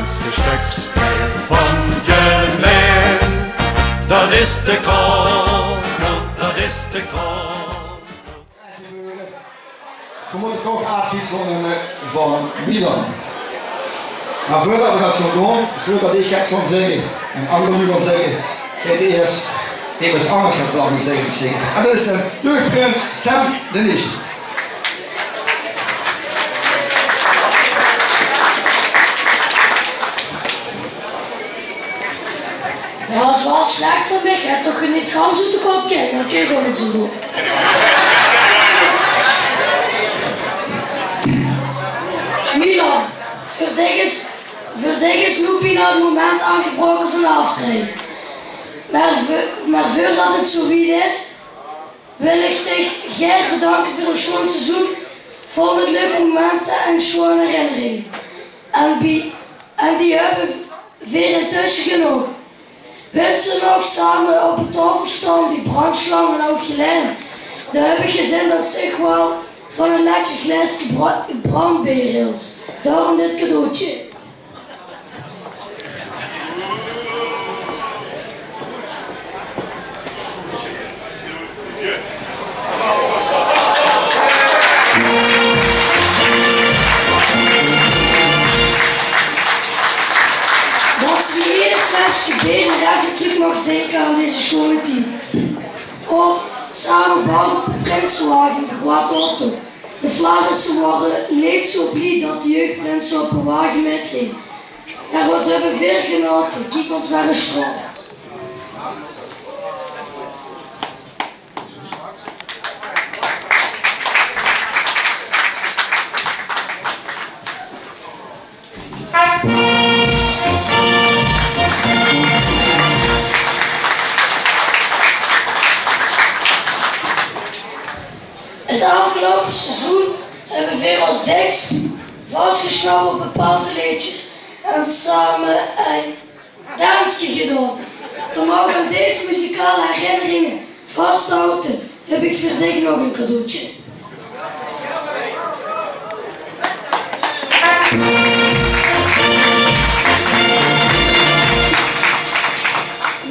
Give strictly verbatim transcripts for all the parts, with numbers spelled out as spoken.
De sjtökske van Jemèn, dat is de Krokel, dat is de Krokel. Veer mótte toch aafsjeid goon numme van Milan. Mer veurdat veer dat goon doon, veurdat ich get goon zègke en angere luuj goon zègke, geit ieës emes angers get belangrieks zègke. En dat is de jeugprins Sam de Nierste. Jao, dat is waal slech van mich, hè, toch neet gans oet de kop kieke, dan kin ich ouch niks aan doon. Milan, veur dich is, veur dich is noe bienao 't moment aangebraoke van aaf te traeje. Mer veur, mer veurdat 't zoe wied is, wil ich dich gaer bedanke veur e sjoon seizoen vol mit leuke momente en sjoon herinneringe. En bie, en die höbbe veer intösse genóg. Wèts se nog, same op de taofel sjtaon bie Brandslang in Aod-Gelaen? Dao höb ich gezeen dats se waal van e lekker glaeske bra-, brandbeer hilts. Daorum dit cadeautje. Dats se bie eder fleske beer nog effe trök maags dinke aan deze sjoone tied. Of same bove op de prinsewage in de groate auto. De Flaarisse waore neet zoe blie dat de jeugprins op de wage mitgóng. Mer wat höbbe veer genaote, kiek ós mer ins aon. Het aafgeloupe seizoen höbbe veer ós dèks vasgesjap op bepaolde leedsjes en same ein danske gedaon. Óm ouch aan dees muzikale herinneringe vas te haoje, höb ich veur dich nog ein cadeautje.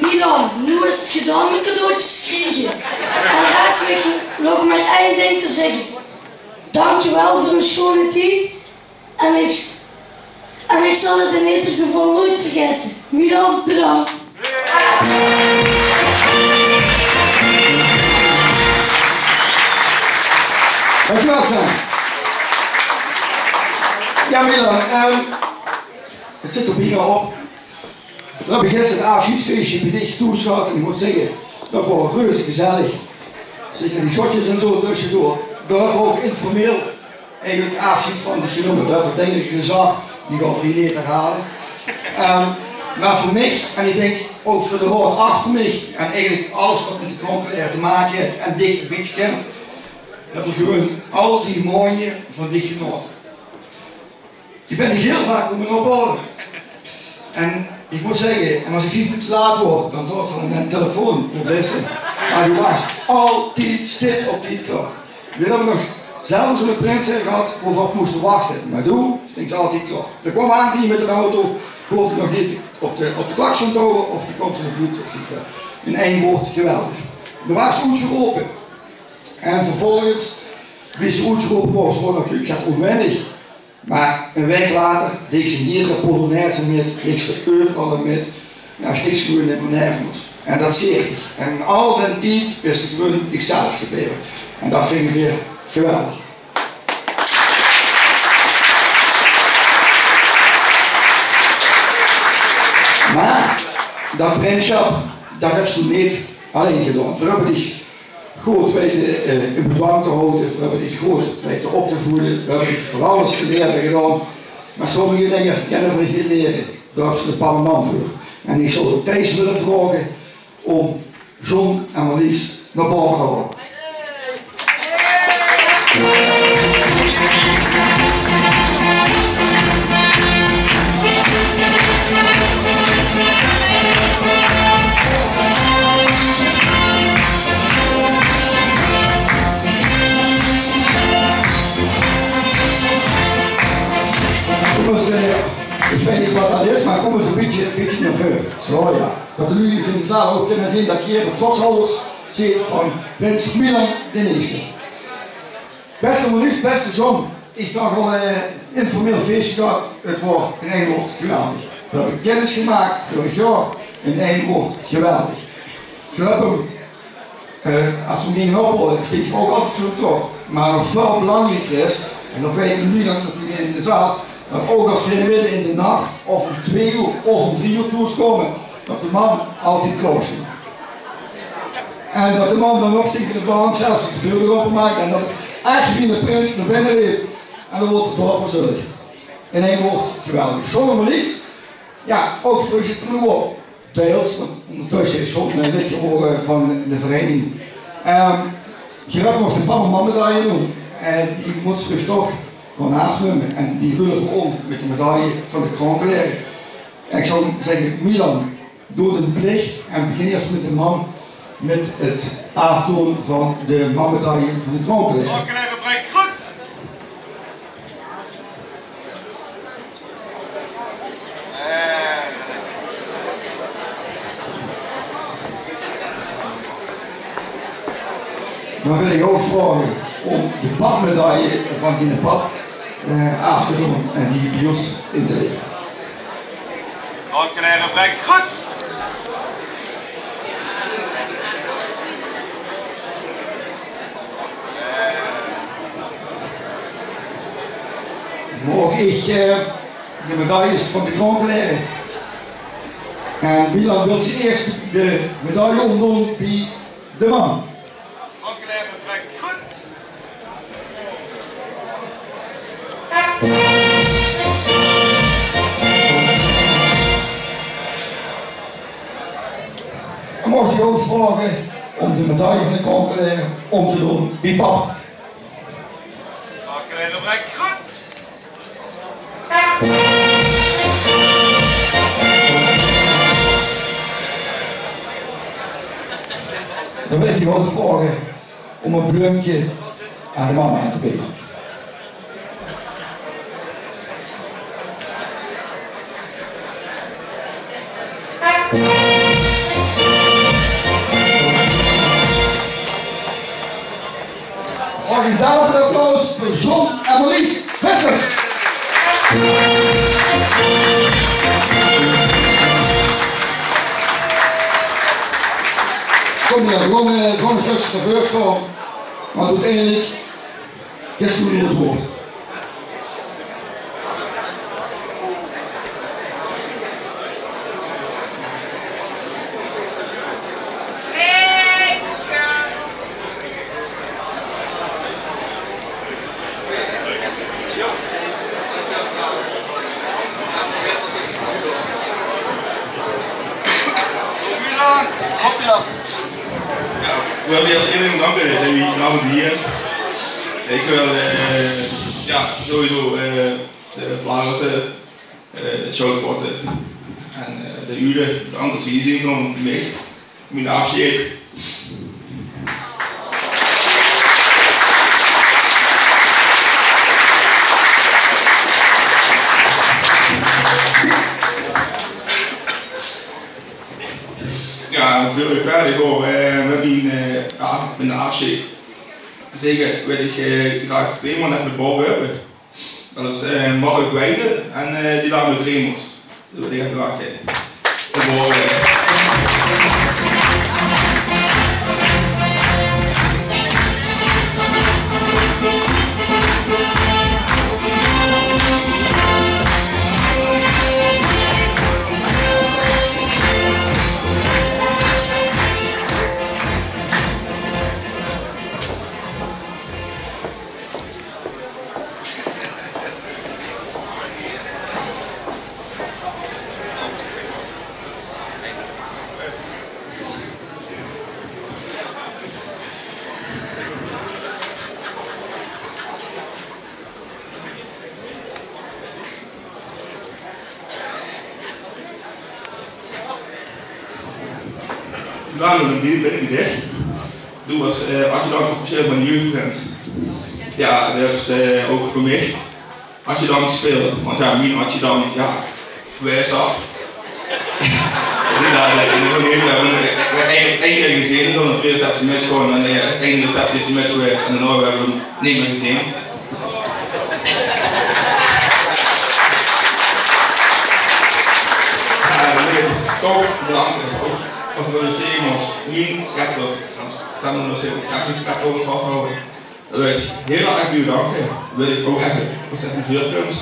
Milan, noe is 't gedaon mit cadeautjes kriege. En rest mich nog mer ein dink te zègke. Dankjewel veur ein sjoone tied. En ich, en ich zal 't in eder geval noeit vergaete. Milan, bedank. Dankjewel, Sam. Jao, Milan, ehm, 't zit d'r bienao op. Veer höbbe gister 't aafsjiedsfeesje bie dich thoes gehad en ich mót zègke, dat waor reuze gezellig. Zeker die shotjes en zoe tösjedoor. Dao höbbe veer ouch informeel eigelik aafsjeid van dich genómme. Dao verdink ich 'n zach, die gaon veer hie neet herhaole. Ehm, mer veur mich, en ich dink ouch veur de raod achter mich, en eigelik alles wat mit de Kronkelere te make haet en dich e bietje kint, höbbe veer gewoon al die maonje van dich genaote. Ich bön dich hiel vaak kómme ophaole. En ich mót zègke, en es ich vief minute laat waor, dan zaots se aan mien telefoon, det wis se. Mer doe waors altied stip op tied klaor. Ich weit ouch nog zelfs mit de prinse gehad, wo veer op móste wachte. Mer doe stóngs altied klaor. Veer kwame aan hie mit d'n auto, hoofde nog neet op de, op de klakson te houwe of de kóns nog neet op zitte. In ein waord, geweldig. Doe waors oetgerope. En vervolges, wie se oetgerope waors, waor natuurlik get ónwennig. Mer ein waek later deegs se hie de polonaise mit, deegs se euveral mit. Jao, stiks se gewoon in mien nervus. En dat zeet dich. En in al dae tied bis se gewoon dichzelf gebleve. En dat vinge veer geweldig. Mer dat prinssjap, dat höbs se neet allein gedaon. Veer höbbe dich good weite, eh, in bedwang te haoje, veer höbbe dich good weite op te voede, veer höbbe dich van alles geleerd en gedaon. Mer sommige dinger kónne veer neet liere. Dao höbs se de pap en mam veur. En ich zou Thijs wille vraoge óm John en Marlies nao bove te haole. Dames en here, Ich weit neet waat det is, mer kóm ins ein bietje, bietje nao veure. Zo, jao. Det de luuj in de zaal ouch kinne zeen det geer de trotshouders zeet van prins Milan d'n Ierste. Bèste Marlies, bèste John, ich zag al, eh, informeel feesje gehad. Het waor in ein waord geweldig. Veer höbbe kennis gemaak vörig jaor. In ein waord geweldig. Veer höbbe, eh, es veer ginge ophaole, steeg ich ouch altied veur de deur. Mer waat väöl belangrieker is, en det weite de luuj natuurlik in de zaal, det ouch es veer midde in de nach of óm twieë oer of óm drie oer thoes kómme, det de mam altied klaor steit. En det de mam dan opsteit van de bank, zelfs de veurdeur opemaak en det ech wie eine prins nao binne leep. En dan waert d'r dao verzörg. In ein waord, geweldig. John en Marlies, jao, ouch veur uch zit d'r noe op. Deils, want óngertösse is John, eh, lid gewore van de vereiniging. Ehm, geer höbt nog de pap en mam medaille noe. En die mót geer toch gaon aafnumme. En die rulle v'r óm mit de medaille van de Kronkelere. En ich zou zègke, Milan, doot dien plich en begin ins mit de mam mit het aafdoon van de mammedaille van de Kronkelere. Kronkelere, breng groet! Dan wil ich ouch vraoge óm de papmedaille van diene pap, eh, aaf te doon en die bie ós in te levere. Kronkelere, breng groet! Maag ich, eh, de medailles van de Kronkelere? En Milan, wilt geer ins de medaille ómdoon bie de mam? En maag ich ouch vraoge óm de medaille van de Kronkelere óm te doon bie pap? Dan wil ich ouch vraoge óm ein bleumke aan de mam aan te bide. Maag ich ein daverend applaus veur John en Marlies Vissers. Kóm, jao, gewoon, eh, gewoon ein stökske veur staon. Mer oeteindelik is 't noe 't waord. Jao, ich wil ins ederein bedanke dae hie vanaovend hie is. Ich wil, eh, jao, sowieso, eh, de Flaarisse, eh, Sjoutvotte en, eh, de Ude bedanke det ze hie zeen vanaovend veur mich. Mien aafsjeid. Jao, veur ich wiejer gaon, eh, mit mien, eh, jao, mien aafsjeid zègke, wil ich, eh, graag twee man effe bove höbbe. Det is, eh, Mark Wijten en, eh, die dame Kremers. Die wil ich effe graag, eh, bove. Daan bin ich dich. Doe waors, eh, adjudant-officieel van de jeugdprins. Jao, det is, eh, ouch veur mich. adjudant speelt. Want jao, mien adjudant, jao, wae is dat? Jao, jao, jao, jao, jao, jao, ein, ein kier gezeen, dan op de receptie mit gewoen en, eh, ein receptie is mit gewaes en daonao höbbe v'r 'm neet mie gezeen. Jao, nae, toch bedank. As ich nog zègke mós, mien scepter, as Sam nog zègke, scepter, scepter waas vashawwe. Dao wil ich hiel erg bie bedanke. Wil ich ouch effe, as effe veurkuns.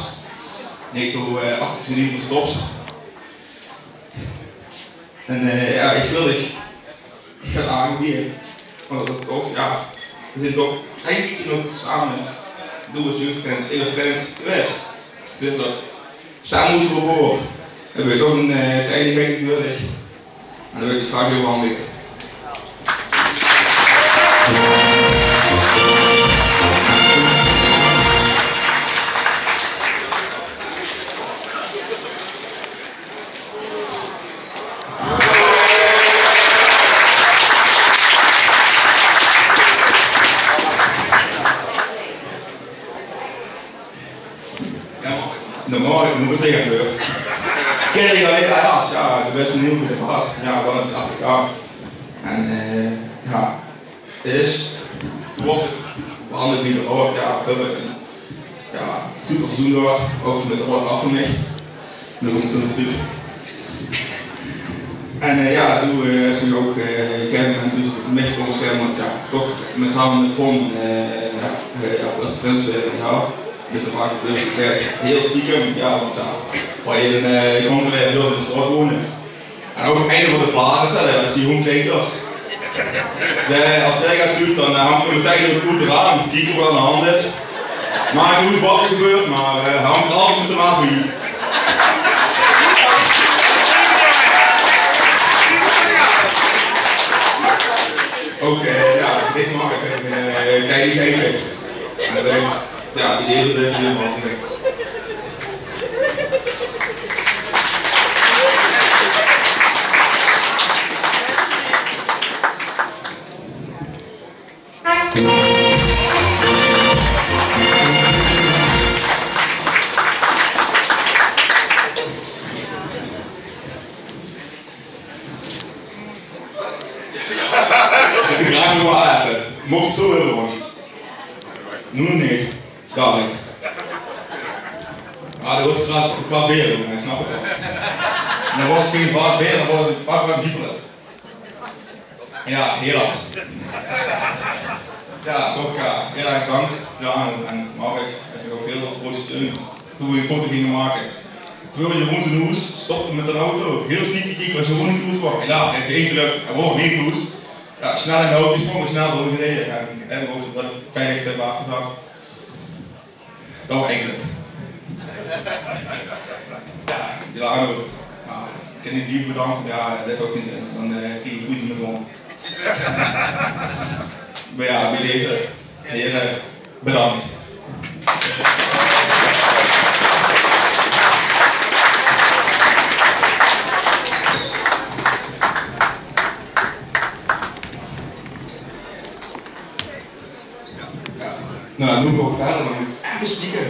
Neet zo, eh, achter de verstops. En, eh, jao, ich wil dich, ich gaon aanbieje. Want dat is toch, jao, veer zeen toch eigelik nog same door de jeugdprins, jeugdprins gewaes. Ich vind dat Sam mót veur höbbe v'r toch ein, eh, kleinigheidje veur dich. En dan wil ich graag hiel aanbieje. Jao, dan maag ich nog ins zègke, jao. Kin ich allein, jao, jao, de bèste neet mie de vaart. Jao, waal in Afrika. En, eh, jao, 't is, 't waor, v'r hadde bie de oort, jao, v'r höbbe ein, jao, super seizoen gehad, ouch mit de oort aaf van mich. En dan kómme v'r zo trök. En, eh, jao, doe, eh, höb ich ouch, eh, op ein gegaeve moment dus mit kómme schaere, want jao, toch mit Harm en mit Von, eh, jao, eh, jao, bèste vrunj waere, jao. Dus dat maak ich, eh, hiel stiekem, jao, want jao, v'r hadde, eh, ich kós geliek door de straot wone. En ouch eine van de Vlaamse, hè, es die hond klein waas. De, es die get zuut, dan, eh, hingk 'r metein door 't raam, kieke wat aan de hand is. Mer ich weit neet wat d'r gebeurt, mer, eh, hae hingk altied mit de maag hie. Ouch, eh, jao, dit maak ich effe, eh, ein kleinigheidje. En, eh, jao, die dees effe, eh, Graag nog waal effe. Moch 't zo wille, hoor. Noe neet. Jao, neet. Mer dat waor graag, graag beer, jóng, snap ich waal. En dat waor gein graag beer, dat waor ein paar graag ziepele. Jao, helaas. Jao, toch, jao. Hiel erg bedank, Daan en Mark. Höb mich ouch hiel väöl geholpe toen v'r die foto ginge make. Veur Jeroen zien hoes, stopde mit d'n auto. Hiel sneaky kieke of Jeroen neet thoes waor. En jao, hae haet ein gelök, hae waor neet thoes. Jao, snel in de auto gesprónge, snel doorgereje. En, en ouch veilig, eh, aafgezat. Dat eigelik. Jao, Delano. Jao, ich kin neet blieve bedanke, mer jao, dat is ouch gein zin. Dan, eh, krieg ich ruzie mit häöm. Mer jao, bie deze, hiere, bedank. Jao. Noe, dan mót ich ouch wiejer, mer effe kieke.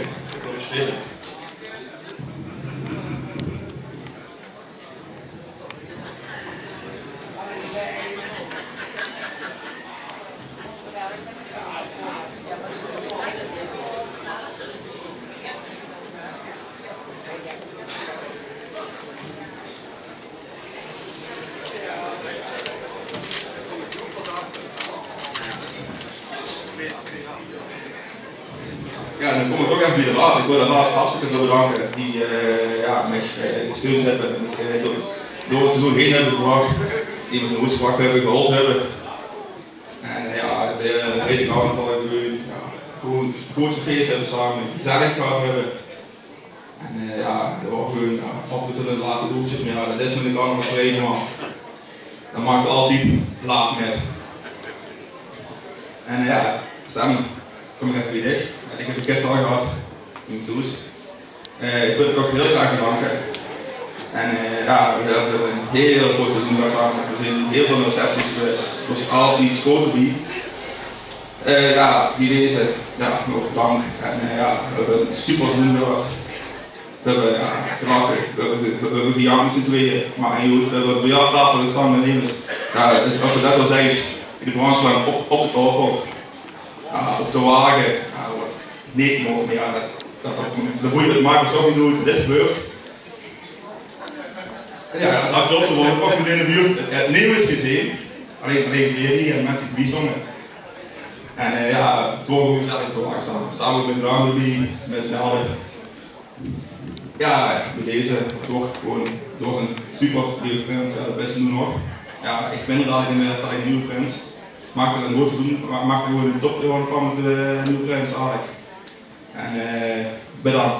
Jao, dan kóm ich toch effe bie de raod. Ich wil de raod hartstikke väöl bedanke die, eh, jao, mich, eh, gesteund höbbe en mich, eh, door, door 't seizoen heen höbbe gebrach. Die mich in de hoes gebrach höbbe, geholpe höbbe. En, eh, jao, de, de hiele carnaval höbbe v'r, jao, gewoen good gefees höbbe same, gezellig gehad höbbe. En, eh, jao, det waor gewoen, jao, aaf en toe ein late oertje, mer jao, det is mit de carnavalsvereniging, mer det maak altied laat mit. En, eh, jao, Sam, kóm ich effe bie dich. Jao, ich höb 't gister al gehad, noe thoes. Eh, ich wil dich toch hiel graag bedanke. En, eh, jao, veer höbbe ein hiel good seizoen gehad same. Veer zeen hiel väöl recepties gewaes. Waas altied good d'rbie. Eh, jao, bie deze, jao, nog bedank. En, eh, jao, veer höbbe 'n super seizoen gehad. Veer höbbe, jao, gelache, veer höbbe, veer höbbe gejank mit z'n twieë. Mer en jao, veer höbbe biljarttafel gestang mit nemes. Jao, dus es se det al zaes, in de branche lang op, op de taofel. Jao, op de wage. Jao, waat neet maag, mer jao, det, det, det boeit, det maak 't toch neet oet, det is gebeurd. Jao, det klop, want ich höb ouch in de buurt 't, 't nemes gezeen. Allein, allein veer hie en mit die biezónge. En, eh, jao, 't waor gewoon gezellig te wachte same. Same mit Brando, mit z'n alle. Jao, mit deze toch gewoon, 't waor 'n super jeugdprins, jao, det bèste noe nog. Jao, ich vinj det ich inmiddels det ich nuuj prins. Maak d'r 'n good seizoen, ma-, maak d'r gewoon 'n topseizoen van mit de nuuj prins, Alec. En, eh, bedank.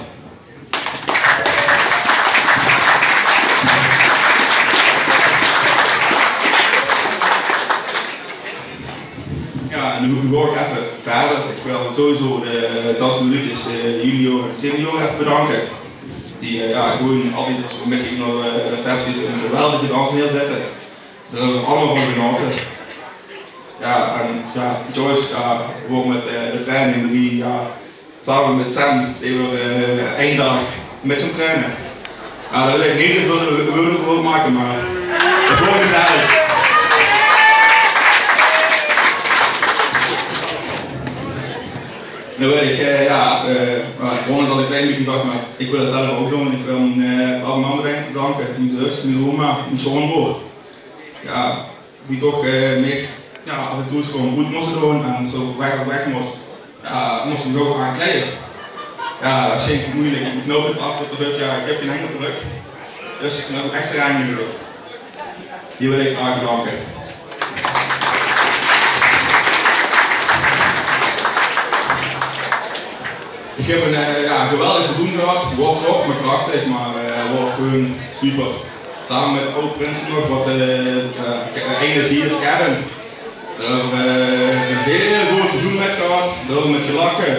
Jao, en noe gaon ich effe wiejer. Ich wil sowieso de dansmenuutjes, de junior en senior effe bedanke. Die, eh, jao, gewoon altied mit mich nao de recepties 'n geweldige dans neerzètte. Dao höbbe veer allemaol van genaote. Jao, en jao, Joyce, jao, gewoon mit, eh, de training, die, jao, same mit Sam zeen veer, eh, ein daag mit gaon traine. Jao, dao wil ich neet te väöl wo-, woorde veur make, mer 't waor gezellig. Noe wil ich, eh, jao, eh, mer ich wónjer det ich 'n klein bietje zag, mer ich wil 't zelf ouch doon. Ich wil mien, eh, pap en mam bedanke, mien zus, mien oma, mien sjoonbroor. Jao, die toch, eh, mich, jao, es ich thoes kwaam, good móste doon en es ich weg, weg mós, jao, mós ich mich ouch aankleie. Jao, det is meujelik. Ich knoop 't aaf, det, jao, ich höb gein henj trök. Dus, noe, extra henj nudeg. Die wil ich graag bedanke. Ich höb 'n, eh, jao, geweldig seizoen gehad. Waor kort, mer krachtig, mer, eh, waor gewoon super. Same mit aod-prinse nog, waat, eh, eh, eine hie is, Kevin. Dao höbbe veer, eh, 'n hiel good seizoen mit gehad. Dao höbbe veer mit gelache.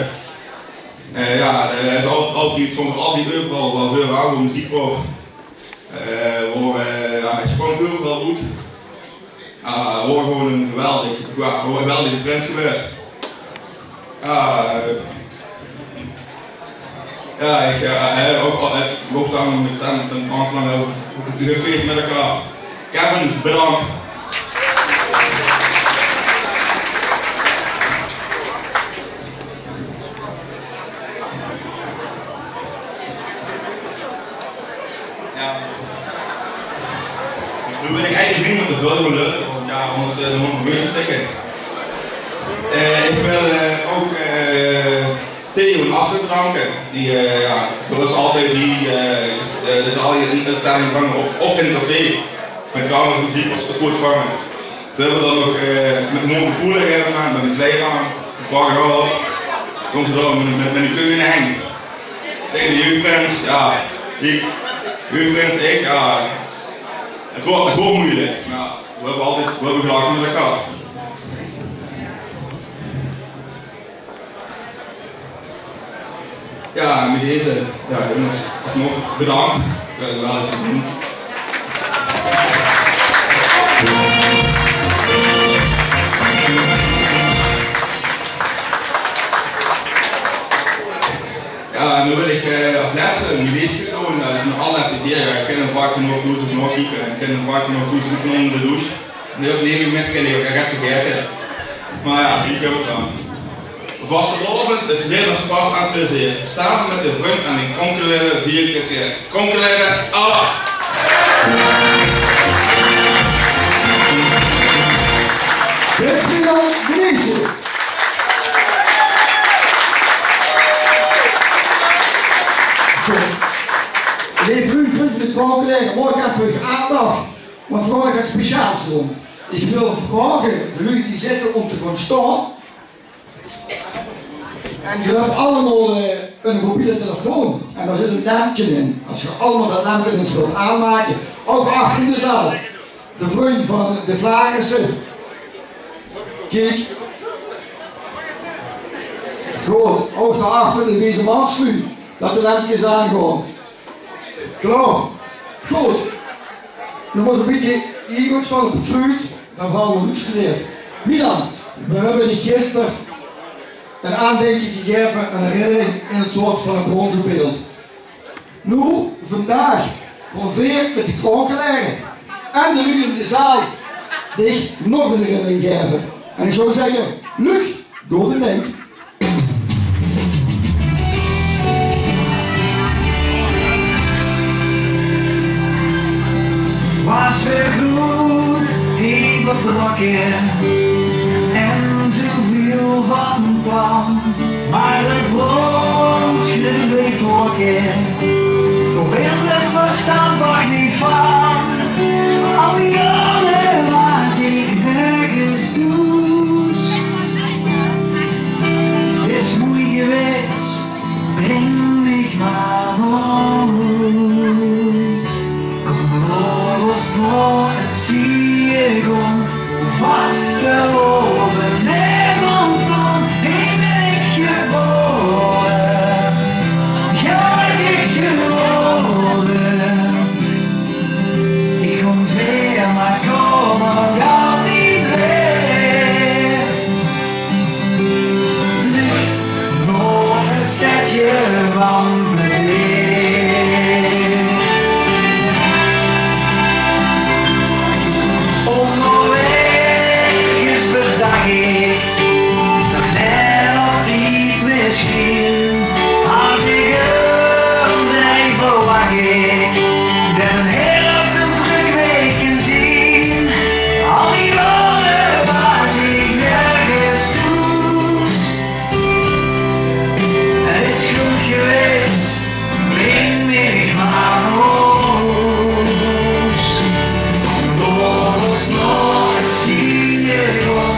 Eh, jao, eh, 't is al-, altied, stóng altied euveral waal veuraan veur meziek, waor. Eh, waor, eh, jao, 't spróng euveral oet. Ah, waor gewoon 'n geweldig, jao, waor 'n geweldige prins gewaes. Jao, eh, jao, ich, eh, eh, ouch al, eh, ouch same mit Sam en Antoine höbbe veer gefees mit elkaar. Kevin, bedank. Jao. Noe bön ich eigelik neet mie te väöl gaon leuke, want jao, angers, eh, dan mót ich weer vertrekke. Eh, ich wil, eh, ouch, eh, Theo en Astrid bedanke. Die, eh, jao, veur ós altied hie, eh, eh, de zaal hie in de stelling bringe of, of in 't café. Mit karaoke, meziek, waas 't good vange. Veer höbbe dan nog, eh, mit moge poele höbbe gemaak, mit 'n kleid aan, 'n paar gehaold. Stónge veer dao mit, mit, mit 'n keuj in de henj. Taenge de jeugdprins, jao. Ich, jeugdprins, ich, jao. 't Waor, 't waor meujelik, mer jao, veer höbbe altied, veer höbbe gelache mit elkaar. Jao, mit deze, jao, jónges, alsnog bedank. Jao, geweldig te zeen. Jao, en noe wil ich, eh, es lèste 'n gedichke doon. Det is mien allerlèste kier. Jao, ich kin 'm vaak genóg thoes ouch nog kieke. Ich kin 'm vaak genóg thoes oefene ónger de douche. Nae, nae, ich merk, ich höb 't vergaete. Mer jao, hie kump 't dan. Vastelaovend is mieë es sjpas en plezeer. Same mit de vrunj en de kronkelere vier ich 't gaer. Kronkelere, alaaf! Ferdinand Gleezen. Zo. Leef vrunj, vrunj van de kronkelere, maag ich effe uch aandach? Want veer gaon get speciaals doon. Ich wil vraoge de luuj die zitte óm te gaon staon. En geer höbt allemaol, eh, 'ne mobiele telefoon. En dao zit e lempke in. Es geer allemaol det lempke ins wilt aanmake. Ouch achter in de zaal. De vrunj van de Flaarisse. Kiek. Good. Ouch dao achter de wieze mansluuj. Det de lempkes aangaon. Klaor. Good. Noe mós e bietje hie staon op de kluut, dan gaon v'r niks neet. Milan, veer höbbe dich gister 'n aandenke gegaeve, 'n herinnering in 't soort van 'n bronze beeld. Noe, vandaag gaon veer mit de Kronkelere en de luuj in de zaal dich nog 'n herinnering gaeve. En ich zou zègke, Luc, doot 'm dink. Waas vergood hie vertrokke en zoeväöl van plan. Mer 't brons bleef wrokke, dao wint 't verstand toch neet van. Al die jaore waas ich nörges thoes. 't Is moei gewaes, bring mich mer nao hoes. Kom, laot ós nao 't ziegegaon, vastelaovend is ós dan, hie bön ich gebaore, gelökkig gewaore. Ich gaon veer, mer kómme d'r neet weer. Trök nao 't stedje van plezeer. Óngerwaeg is verdach ich, nog net op tied mesjien. Es ich 'm dreej, verwach ich det 'r hie op den trökwaeg kin zeen. Al die jaore waas ich nörges thoes. 't Is good gewaes, bring mich mer nao hoes. Laot ós nao 't ziegegaon,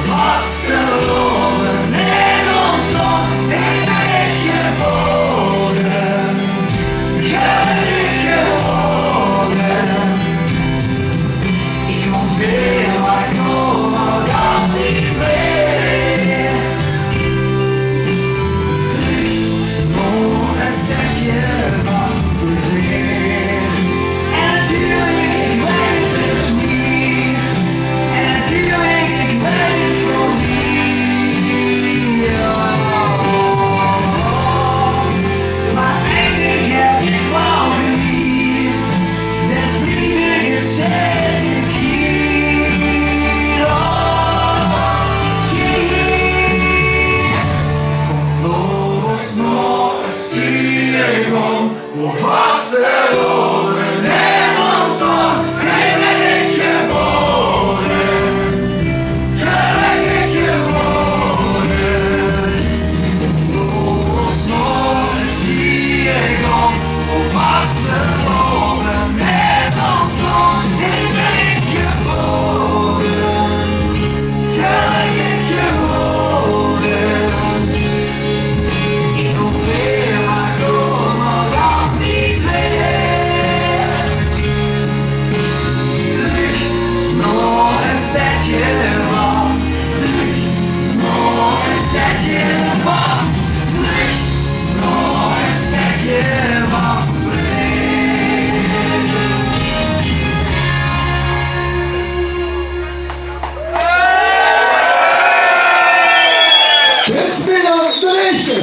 vastelaovend is ós dan, hie bön ich gebaore, gelökkig gewaore. Ich gaon veer, mer kómme d'r neet weer. Trök nao 't stedje van plezeer. En natuurlik, ich weit 't is neet. En natuurlik, ich weit 't is neet. Mer eindelik höb ich waal gelierd. Dus blief ich 't zègke hie. Kom, laot ós nao 't ziegegaon, vastelaovend is ós dan, hie bön ich gebaore, gelökkig gewaore. Laot ós nao 't ziegegaon, vastelaovend is ós dan, hie bön ich gebaore, gelökkig gewaore. Ich gaon veer, mer kómme d'r neet weer. Trök nao 't stedje van, trök nao 't stedje van, trök nao 't stedje van plezeer. Prins Milan d'n Ierste.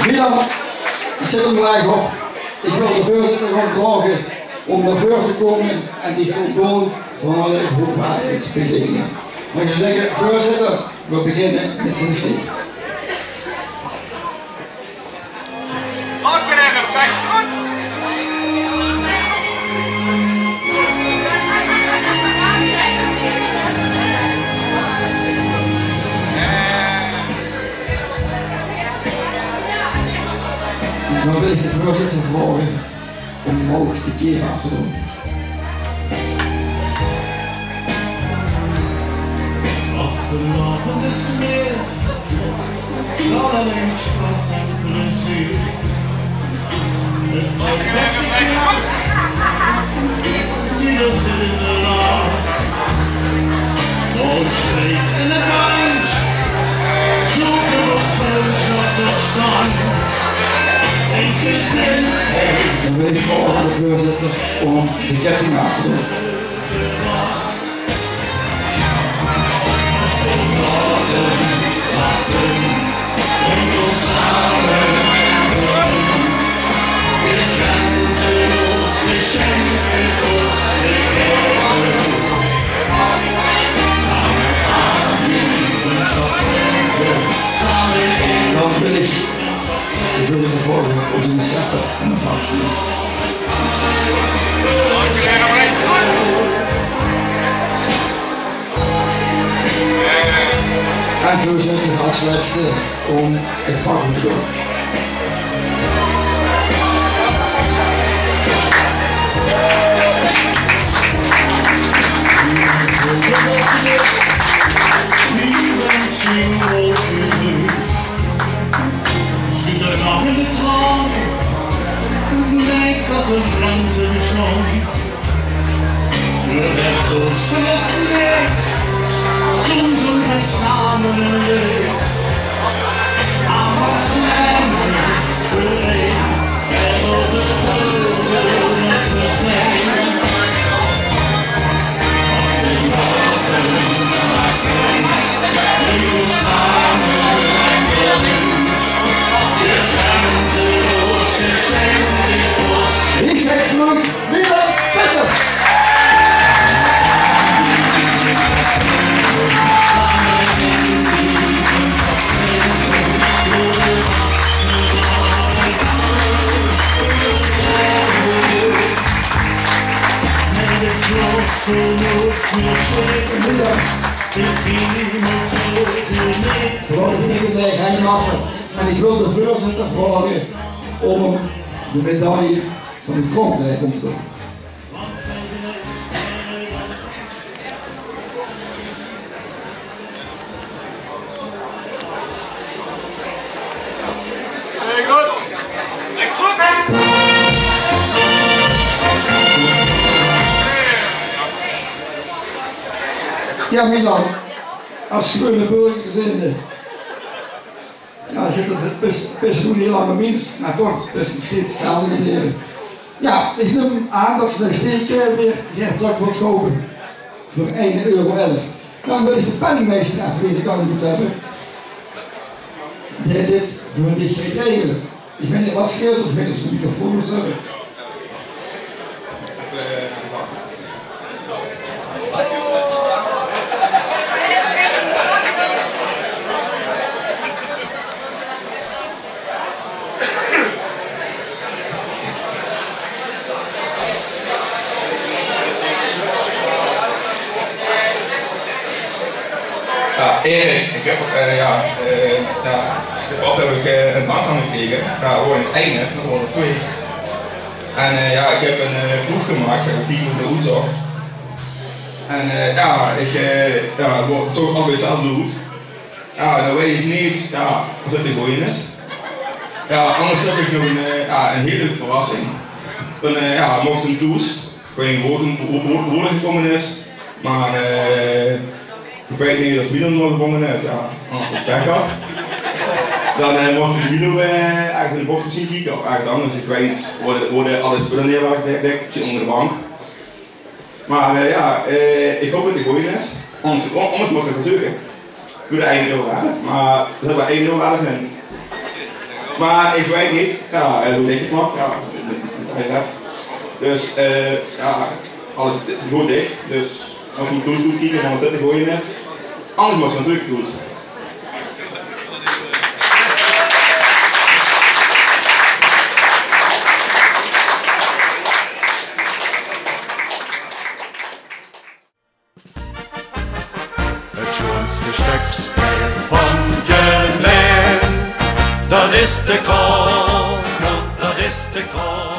Milan, ich zèt 'm d'r ech op. Ich wil de veurzitter gaon vraoge óm nao veure te kómme en dich te óntdoon van alle hoogwaardige spillingen. Mer ich zou zègke, veurzitter, veer beginne mit zien steek. Dan wil ich de veurzitter vraoge óm ouch de keer aaf te doon. Vanavond is meer dan alleen spass en plezier. Het wordt best geknakt. Ieder zit in de laag. Nooit steekt in de pijntj. Zoeken we steeds op het stand. Eens gezind. Dan wil ik vragen aan de voorzitter om de ketting af te doen. Dan wil ik de voorzitter vragen om zijn scepter en een vouwsnoer. En voorzitter, als laatste om het pak te doen. Zit er nog in de trouw, lijkt dat een ruimte is. Veur de toekomst is licht, doen ze het samen een licht. Aan ons lijmen, en over de vleugel met meteen. Als de morgen maakt, doen we samen een licht. Je kent de roze, geschenk is ons. Wie zegt vloed? Milan Vissers! Milan, vooral die dingen die hij mag. En ik wil de voorzitter vragen om de medaille van de grond te doen. Ja, Milan, als gewone burger zijnde. Ja, zit er best, best een heel lange mens, maar toch, best nog steeds hetzelfde gebleven. Ja, ik neem aan dat ze nog steeds, eh, weer Gert Druk wilt kopen. Voor één euro elf. Dan wil ik de penningmeester even deze kant op hebben. Die dit voor dich gaat regelen. Ik weet niet wat scheelt, of weet niet of ze de microfoon is hebben. Ja, Erik, ik heb, eh, ja, eh, ja, op heb ik, eh, een dank aan gekregen. Ja, gewoon eine, dat worden twee. En, eh, ja, ik heb een, eh, proef gemaakt, heb ik die moeten oetzocht. En, eh, ja, ik, eh, ja, word zo altijd zelf doet. Ja, dan weet ik niet, ja, of het een goeie is. Ja, anders heb ik nog een, eh, ja, een hele leuke verrassing. Dan, eh, ja, mocht hem toes, ik weet niet hoe, hoe, hoe, hoe het gekomen is, maar, eh, ik weet niet of Milo nog gevonden heeft, ja, als het weg had. Dan, eh, mocht Milo, eh, eigenlijk in de bocht misschien kijken of ergens anders, ik weet niet, worden, worden alle spullen neergelegd, onder de bank. Maar, eh, ja, eh, ik hoop dat het een goeie is. Anders, anders mocht ik het zeuken. Doe de één euro elf, maar we hebben één euro elf in. Maar ik weet niet, ja, eh, hoe dicht het mag, ja, ja. Dus, eh, ja, alles is goed dicht, dus als we hem toes doet kijken, dan zit de goeie is. Anders mag ik natuurlijk toes. Het sjoonste stökske van de lijn, dat is de kroon, dat is de kroon.